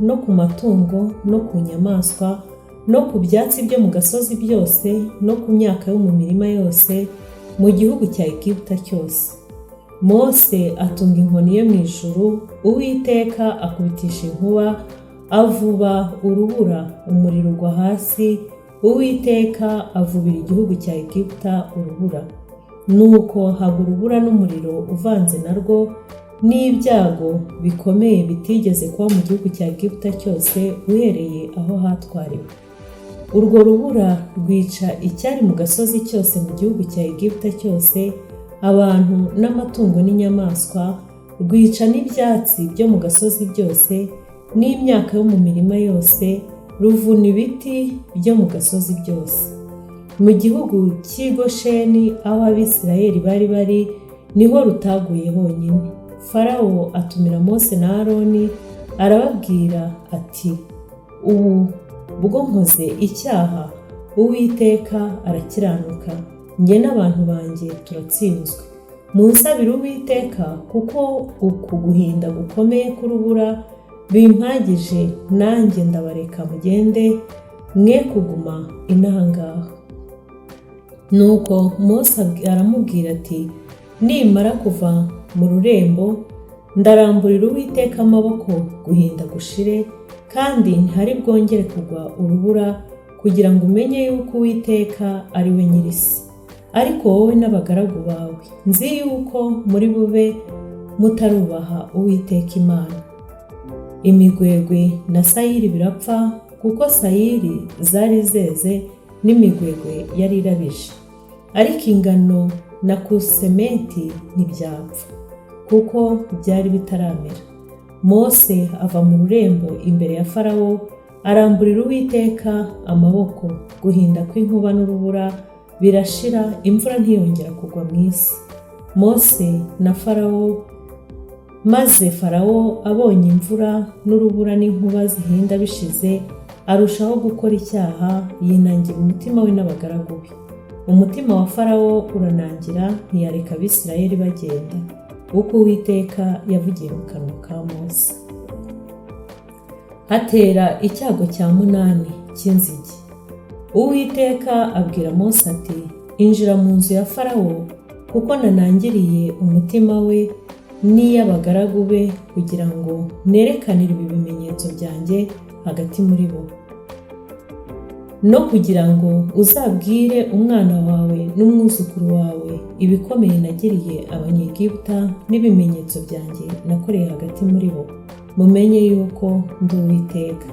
no ku matungo no ku nyamaswa no ku byatsi byo mu gasozi byose no ku myaka yo mu mirima yose mu gihugu cya Egiputa cyose. Mose atunga inkoni ye mu ijuru, Uwiteka akubitisha inkuba, avuba urubura, umuriro ugwa hasi. Uwiteka avubira igihugu cya Egiputa urubura. Nuko hagwa urubura n'umuriro uvanze narwo n'ibyago bikomeye bitigeze kuba mu gihugu cya Egiputa cyose uhereye aho hatwariwe. Urwo rubura rwica icyari mu gasozi cyose mu gihugu cya Egiputa cyose, abantu n'amatungo n'inyamaswa, rwica n'ibyatsi byo mu gasozi byose n'imyaka yo mu mirima yose, ruvuna ibiti byo mu gasozi byose. Mu gihugu cy'i Gosheni aho Abisirayeli bari bari niho rutaguye honyine. Farawo atumira Mose na Aroni, arababwira ati: "Ubu bwo nkoze icyaha, Uwiteka arakiranuka, njye n'abantu banjye turatsinzwe. Munsabire Uwiteka, kuko uku guhinda gukomeye k'urubura bimpagije. Nanjye ndabareka mugende, mwe kuguma inaha ngaha." Nuko Mose aramubwira ati: "Nimara kuva mu rurembo, ndaramburira Uwiteka amaboko guhinda gushire, kandi ntihari bwongere kugwa urubura, kugira ngo umenye yuko Uwiteka ari we nyir'isi. Ariko wowe n'abagaragu bawe, nzi yuko muri bube mutarubaha Uwiteka Imana." Imigwegwe na sayiri birapfa, kuko sayiri zari zeze n'imigwegwe yari irabije, ariko ingano na kusementi ntibyapfa, kuko byari bitaramera. Mose ava mu rurembo imbere ya Farawo, aramburira Uwiteka amaboko, guhinda kw'inkuba n'urubura birashira, imvura ntiyongera kugwa mu isi. Mose na Farawo. Maze Farawo abonye imvura n'urubura n'inkuba zihinda bishize, arushaho gukora icyaha, yinangira umutima we n'abagaragu be. Umutima wa Farawo uranangira, ntiyareka Abisirayeli bagenda, uko Uwiteka yavugiye mu kanwa ka Mose. Hatera icyago cya munani cy'inzige. Uwiteka abwira Mose ati: "Injira mu nzu ya Farawo, kuko nanangiriye umutima we n'iy'abagaragu be, kugira ngo nerekanire ibi bimenyetso byanjye hagati muri bo, no kugira ngo uzabwire umwana wawe n'umwuzukuru wawe ibikomeye nagiriye Abanyegiputa n'ibimenyetso byanjye nakoreye hagati muri bo, mumenye yuko ndi Uwiteka."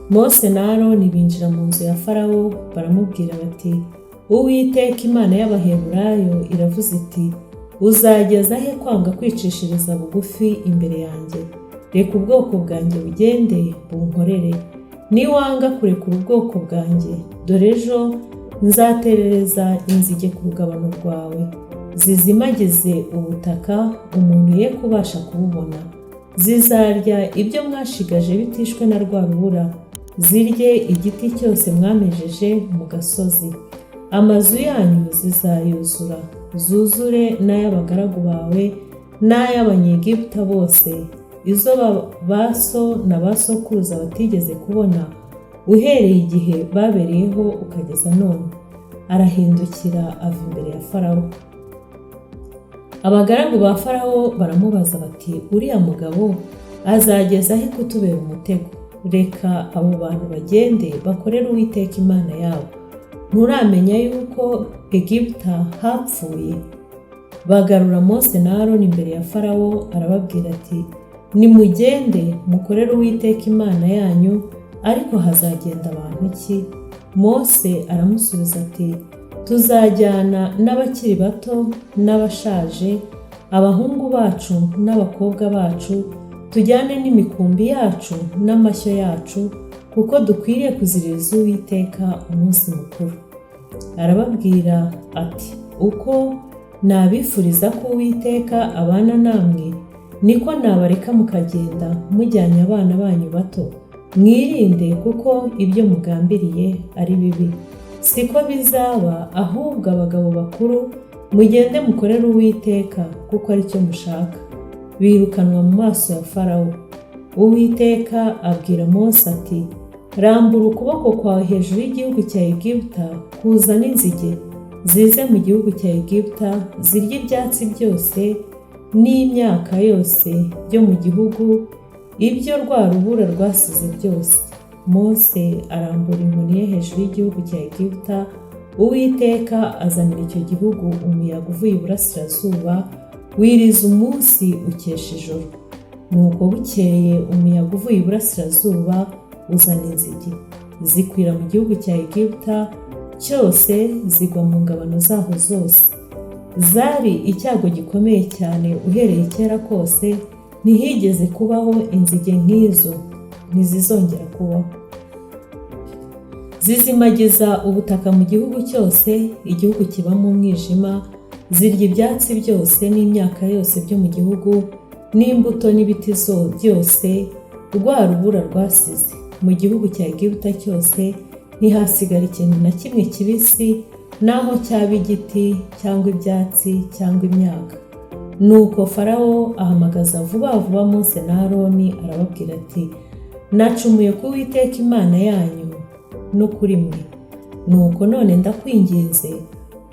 Mose na Aroni binjira mu nzu ya Farawo, baramubwira bati: "Uwiteka Imana y'Abaheburayo iravuze iti: 'Uzageza he kwanga kwicishiriza bugufi imbere yanjye? Reka ubwoko bwanjye bugende bunkorere. Niwanga kurekura ubwoko bwanjye, dore ejo nzaterereza inzige ku rugabano rwawe, zizimagize ubutaka, umuntu ye kubasha kububona. Zizarya ibyo mwashigaje bitishwe na rwa rubura, zirye igiti cyose mwamejeje mu gasozi. Amazu yanyu zizayuzura, zuzure n'ay'abagaragu bawe n'ay'Abanyegiputa bose, izo ba so na ba sokuruza batigeze kubona uhereye igihe babereyeho ukageza none." Arahindukira ava imbere ya Farawo. Abagaragu ba Farawo baramubaza bati: "Uriya mugabo azageza he kutubera umutego? Reka abo bantu bagende bakorere Uwiteka Imana yabo. Nturamenya yuko Egiputa hapfuye?" Bagarura Mose na Aroni imbere ya Farawo, arababwira ati: "Nimugende mukorere Uwiteka Imana yanyu, ariko hazagenda abantu ki?" Mose aramusubiza ati: "Tuzajyana n'abakiri bato n'abashaje, abahungu bacu n'abakobwa bacu, tujyane n'imikumbi yacu n'amashyo yacu, kuko dukwiriye kuziririza Uwiteka umunsi mukuru." Arababwira ati: "Uko nabifuriza ko Uwiteka abana namwe, niko nabareka mukagenda mujyanye abana banyu bato. Mwirinde, kuko ibyo mugambiriye ari bibi. Siko bizaba, ahubwo abagabo bakuru mugende mukorere Uwiteka, kuko aricyo mushaka." Birukanwa mu maso ya Farawo. Uwiteka abwira Mose ati: "Rambura ukuboko kwawe hejuru y'igihugu cya Egiputa, kuzana inzige zize mu gihugu cya Egiputa, zirye ibyatsi byose n'imyaka yose byo mu gihugu, ibyo rwa rubura rwasize byose." Mose arambura inkoni ye hejuru y'igihugu cya Egiputa. Uwiteka azanira icyo gihugu umuyaga uvuye iburasirazuba, wiriza umunsi ukesha ijoro. Nuko bukeye umuyaga uvuye iburasirazuba uzana inzige, zikwira mu gihugu cya Egiputa cyose, zigwa mu ngabano zaho zose. Zari icyago gikomeye cyane. Uhereye kera kose ntihigeze kubaho inzige nk'izo, ntizizongera kubaho. Zizimagiza ubutaka mu gihugu cyose, igihugu kibamo umwijima. Zirya ibyatsi byose n'imyaka yose byo mu gihugu, n'imbuto n'ibiti byose rwa rubura rwasize. Mu gihugu cya Egiputa cyose ntihasigara ikintu na kimwe kibisi, naho cyaba igiti cyangwa ibyatsi cyangwa imyaka. Nuko Farawo ahamagaza vuba vuba Mose na Aroni, arababwira ati: "Nacumuye ku Uwiteka Imana yanyu no kuri mwe. Nuko none ndakwinginze,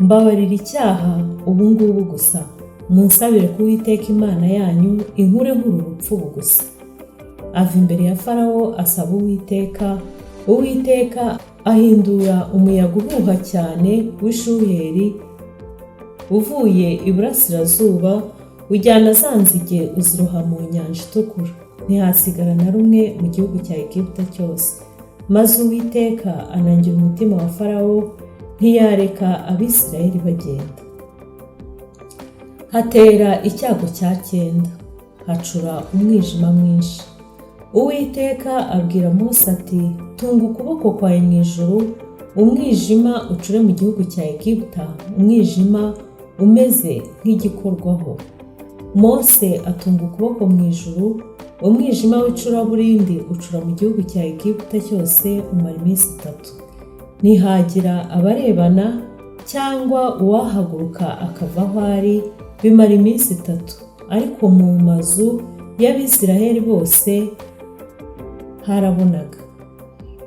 mbabarira icyaha ubu ngubu gusa, munsabire ku Uwiteka Imana yanyu, inkureho uru rupfu ubu gusa." Ava imbere ya Farawo, asaba Uwiteka. Uwiteka ahindura umuyaga uhuha cyane w'ishuheri uvuye iburasirazuba, ujyana za nzige, uziroha mu Nyanja Itukura, ntihasigara na rumwe mu gihugu cya Egiputa cyose. Maze Uwiteka anangira umutima wa Farawo, ntiyareka Abisirayeli bagenda. Hatera icyago cya cyenda, hacura umwijima mwinshi. Uwiteka abwira Mose ati: "Tunga ukuboko kwawe mu ijuru, umwijima ucure mu gihugu cya Egiputa, umwijima umeze nk'igikorwaho." Mose atunga ukuboko mu ijuru, umwijima w'icuraburindi ucura mu gihugu cya Egiputa cyose, umara iminsi 3. Ntihagira abarebana cyangwa uwahaguruka akava aho ari, bimara iminsi 3. Ariko mu mazu y'Abisiraheli bose harabonaga.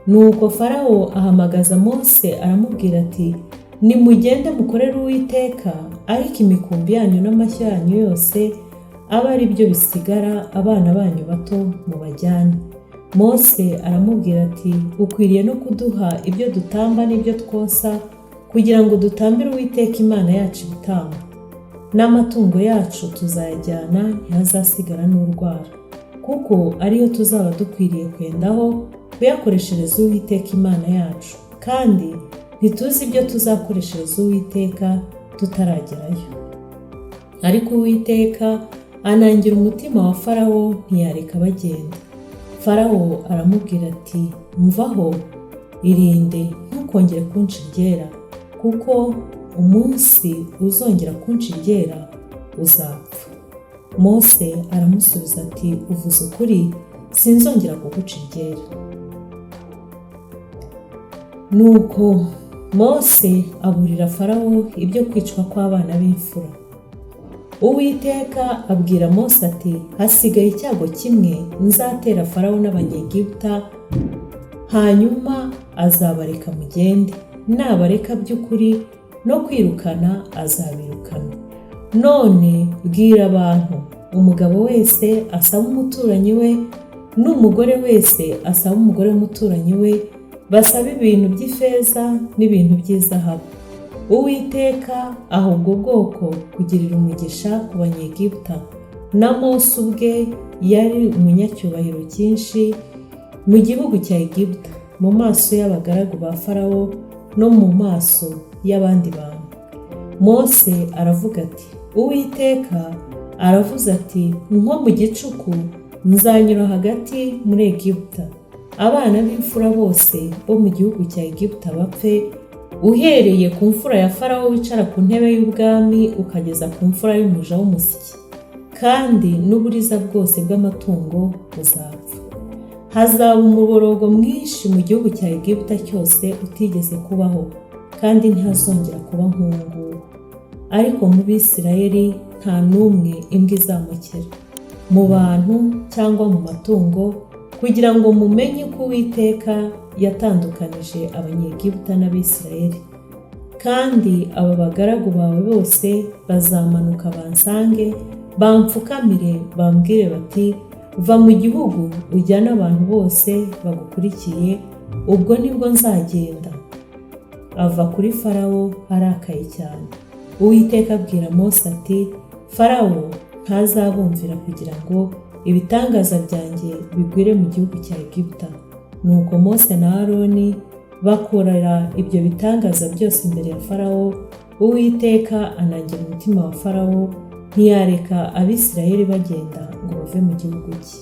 Nuko Farawo ahamagaza Mose, aramubwira ati: "Nimugende mukorere Uwiteka, ariko imikumbi yanyu n'amashyo yanyu yose abe ari byo bisigara, abana banyu bato mubajyane." Mose aramubwira ati: "Ukwiriye no kuduha ibyo dutamba n'ibyo twosa, kugira ngo dutambire Uwiteka Imana yacu ibitambo. N'amatungo yacu tuzayajyana, ntihazasigara n'urwara, kuko ariyo tuzaba dukwiriye kwendaho kuyakoreshereza Uwiteka Imana yacu, kandi ntituzi ibyo tuzakoreshereza Uwiteka tutaragerayo." Ariko Uwiteka anangira umutima wa Farawo, ntiyareka bagenda. Farawo aramubwira ati: "Mvaho, irinde, ntukongere kunca iryera, kuko umunsi uzongera kunca iryera uzapfa." Mose aramusubiza ati: "Uvuze ukuri, sinzongera kuguca iryera." Nuko Mose aburira Farawo ibyo kwicwa kw'abana b'imfura. Uwiteka abwira Mose ati: "Hasigaye icyago kimwe nzatera Farawo n'Abanyegiputa, hanyuma azabareka mugende. Nabareka by'ukuri, no kwirukana azabirukana. None bwira abantu, umugabo wese asaba umuturanyi we, n'umugore wese asaba umugore w'umuturanyi we, basaba ibintu by'ifeza n'ibintu by'izahabu." Uwiteka aha ubwo bwoko kugirira umugisha ku Banyegiputa. Na Mose ubwe yari umunyacyubahiro cyinshi mu gihugu cya Egiputa, mu maso y'abagaragu ba Farawo no mu maso y'abandi bantu. Mose aravuga ati: "Uwiteka aravuze ati: Nko mu gicuku nzanyura hagati muri Egiputa, abana b'imfura bose bo mu gihugu cya Egiputa bapfe, uhereye ku mfura ya Farawo wicara ku ntebe y'ubwami, ukageza ku mfura y'umuja w'umusyi, kandi n'uburiza bwose bw'amatungo buzapfa. Hazaba umuborogo mwinshi mu gihugu cya Egiputa cyose utigeze kubaho, kandi ntihazongera kuba nk'uwo nguwo. Ariko mu Bisirayeli nta n'umwe imbwa izamokera." mu bantu cyangwa mu matungo, kugira ngo mumenye ko Uwiteka yatandukanije Abanyegiputa n'Abisirayeli. Kandi aba bagaragu bawe bose bazamanuka bansange, bamfukamire, bambwire bati: 'Va mu gihugu ujyane abantu bose bagukurikiye.' Ubwo nibwo nzagenda." Ava kuri Farawo arakaye cyane. Uwiteka abwira Mose ati: "Farawo ntazabumvira, kugira ngo ibitangaza byanjye bigwire mu gihugu cya Egiputa." Nuko Mose na Aroni bakorera ibyo bitangaza byose imbere ya Farawo. Uwiteka anangira umutima wa Farawo, ntiyareka Abisirayeli bagenda ngo bave mu gihugu cye.